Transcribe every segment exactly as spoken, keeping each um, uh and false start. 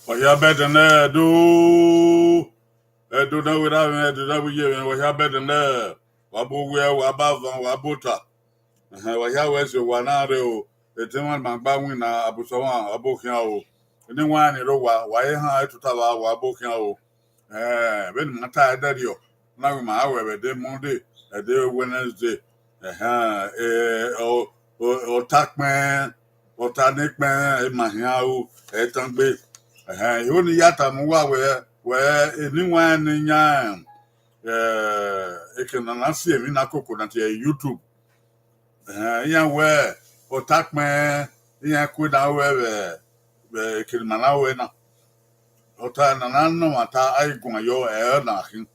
Wa hia bẹdẹ nẹ Ẹdo, Ẹdo ne wẹ ra mwẹ, Ẹdo ne wẹ ye mwẹ, wa hia bẹdẹ nẹ, wa bu owiẹ, wa bu avan, wa bu ota. Ẹhẹn, wa hia wẹ si owa na rre o, etẹn mwa ma gba winna, abusọ mwa, wa bu khian o. Eni wan ni rre owa, wa he han etutava, wa bu khian o. Ẹhẹn, vbene ima ta ẹdẹrriọ, na wẹ ima wẹ vbe ẹdẹ Monday, ẹdẹ Wednesday. Ẹhẹn, eh, ọ, ọ, ọta kpẹn, ọta ne kpẹn, ima hian ru, ẹ i tan gbe. Ẹhẹn, ihwo ni ya tama uwa wẹ, wẹ eni wan ne yan, eh, eke ne a na si emwi na koko na tie YouTube. Ẹhẹn, iran wẹ ọta kpẹn, iran kue na ruẹ vbe, vbe eke ne ima na ruẹ na. Ọta ne a na nọ ọmwa ta, a i guan yọ, ẹ i na khin.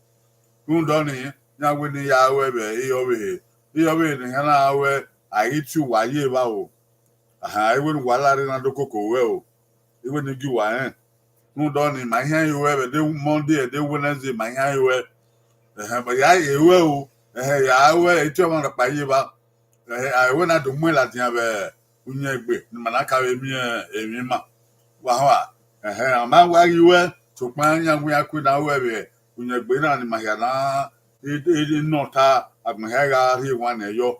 Rhunmwuda ọnii, iran wẹ ne I ya ruẹ vbe iye ọvbehe. Iye ọvbehe ne iran na ruẹ, a i tie uwa ye evba o. Ahan, iwẹ ne uwa la rre na do koko ruẹ o. Iwẹ ne I gie uwa rẹn. Rhunmwuda ọnii, ma i hian ruẹ vbe ẹdẹ Monday, ẹdẹ Wednesday, ma i hian ruẹ. Ẹhẹn, ma ya ye ruẹ o. Ẹhẹn, ya ruẹ, I tie ọmwa rhọkpa ye evba. Ẹhẹn, a wẹ na do mu ẹn ladian vbe uyẹngbe ne ima na ka vbe miẹn emwi ima. Wa họn a? Ẹhẹn, a ma wa ghi ruẹ, sokpan iran wẹ iran kue na ruẹ vbe uyẹngbe na ne ima hia na i, i, i nọ ọta, agbọn hia gha rhie wan nẹ yọ.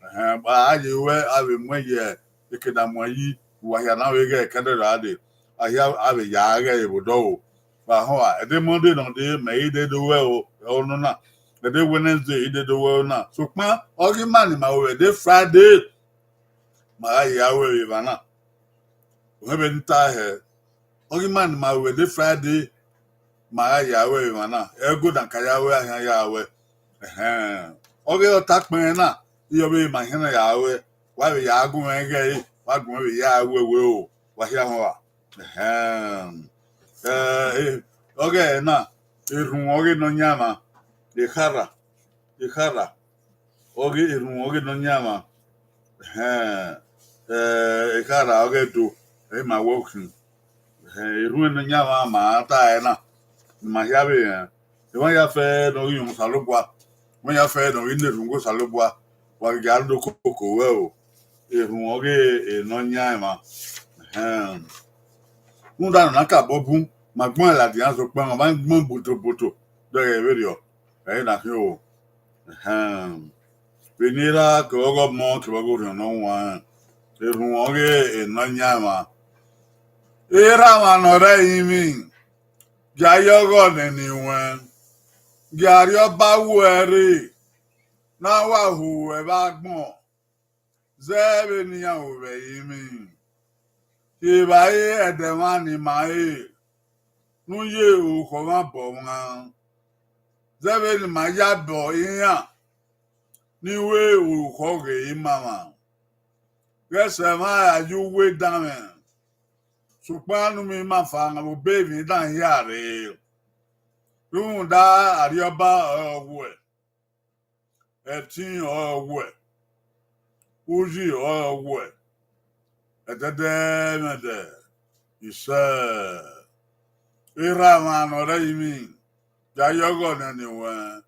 Ẹhẹn, a ye ruẹ, a vbe mu ẹn ye eke ne a mu ẹn yi, uwa hia na vbe ghẹ ẹkẹdẹ ra dee, a hia, a vbe ya ghẹ ẹre vbe odọ o. Wa họn a? Ẹdẹ Monday nọ dee, mẹ i de do ruẹ o, ọ nọ na. Ẹdẹ Wednesday, I de do ruẹ o na. Sokpan, ọ ghi ma ne ima ru vbe ẹdẹ Friday, ma gha ya ruẹ vbe emwa na. Wẹ vbe ne I ta hẹ, ọ ghi ma ne ima ru vbe ẹdẹ Friday, ma gha ya ruẹ vbe emwa na. Ẹgodan ka ya ruẹ, a hian ya ruẹ. Ẹhẹn. Ọ ghe ọta kpẹn na, iye ọvbehe ma i hian na ya ruẹ, wa vbe ya gu mwẹ ghẹ ẹre, wa gu mwẹ vbe ya ruẹ ruẹ o, wa hia họn a? Ẹhẹn. Eh, eh, ọ ghe ẹre na, erhunmwu ọ ghe Nọyaẹnmwa, ekhara, ekhara, ọ ghe erhunmwu ọ ghe Nọyaẹnmwa. Ẹhẹn. Eh, ekhara ọ ghe Ẹdo, ẹ i ma wẹ okhin. Ẹhẹn, erhunmwu Nọyaẹnmwa ma ta ẹre na, ne ima hia vbe rẹn. Emwa hia fẹẹrẹ ne ọ ghi yọnmwẹ Osanobua, emwa hia fẹẹrẹ ne ọ ghi na erhunmwu Osanobua, wa ghi ya do koko ruẹ o, erhunmwu ọ ghe Nọyaẹnmwa. Ẹhẹn. Rhunmwuda ne ọ na ka bọ bun, ma gbẹn ladian sokpan ma ma gbẹn botoboto, dọghe vberriọ, ẹ i na khin o. Ẹhẹn. Vbene erha kevbe ọghe ọmọ kevbe ọghe orhiọn ne ọ wan, erhunmwu ọ ghe Nọyaẹnmwa. Erha mwa ne ọ rre ẹrinmwi, gie a ye ọghọ nene iwẹn, gie Arriọba wu ẹre, ne a wa hu ruẹ vbe agbọn, zẹ vbene iran ru vbe ẹrinmwi. Evbare ẹdẹmwa ne ima re, ne u ye orukhọ mwa bọ mwa, zẹ vbene ima ya bọ iran, ne I ru orukhọ ghe ima mwa. Ghẹ sẹ mwa ra ye uwu edanmwẹ, sokpan ne u miẹn ima fan vbe obọ emwi dan hia rre. Rhunmwuda Arriọba ọre ọ wuẹ, ẹtin ọre ọ wuẹ, uyi ọre ọ wuẹ, ẹdẹdẹmwẹdẹ, isẹ. Erha mwa ne ọ rre ẹrinmwi, gie a ye ọghọ nene iwẹn,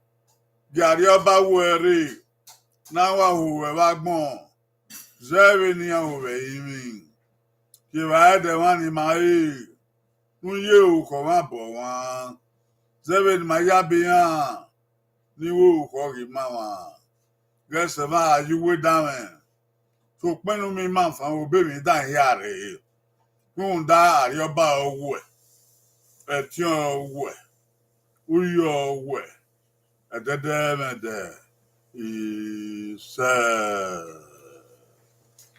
gie Arriọba wu ẹre, ne a wa hu ruẹ vbe agbọn, zẹ vbene iran ru vbe ẹrinmwi. Evbare ẹdẹmwa ne ima re, ne u ye orukhọ mwa bọ mwa, zẹ vbene ima ya bọ iran, ne I ru orukhọ ghe ima mwa. Ghẹ sẹ mwa ra ye uwu edanmwẹ, sokpan ne u miẹn ima fan vbe obọ emwi dan hia rre. Rhunmwuda Arriọba ọre ọ wuẹ, ẹtin ọre ọ wuẹ, uyi ọre ọ wuẹ, ẹdẹdẹmwẹdẹ, isẹ,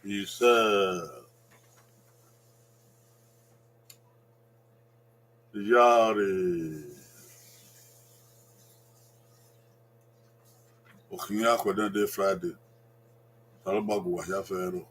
isẹ, iyare. Okhian khuẹ dan de Friday. Osanobua gu uwa hia fẹẹrẹ rrọọ.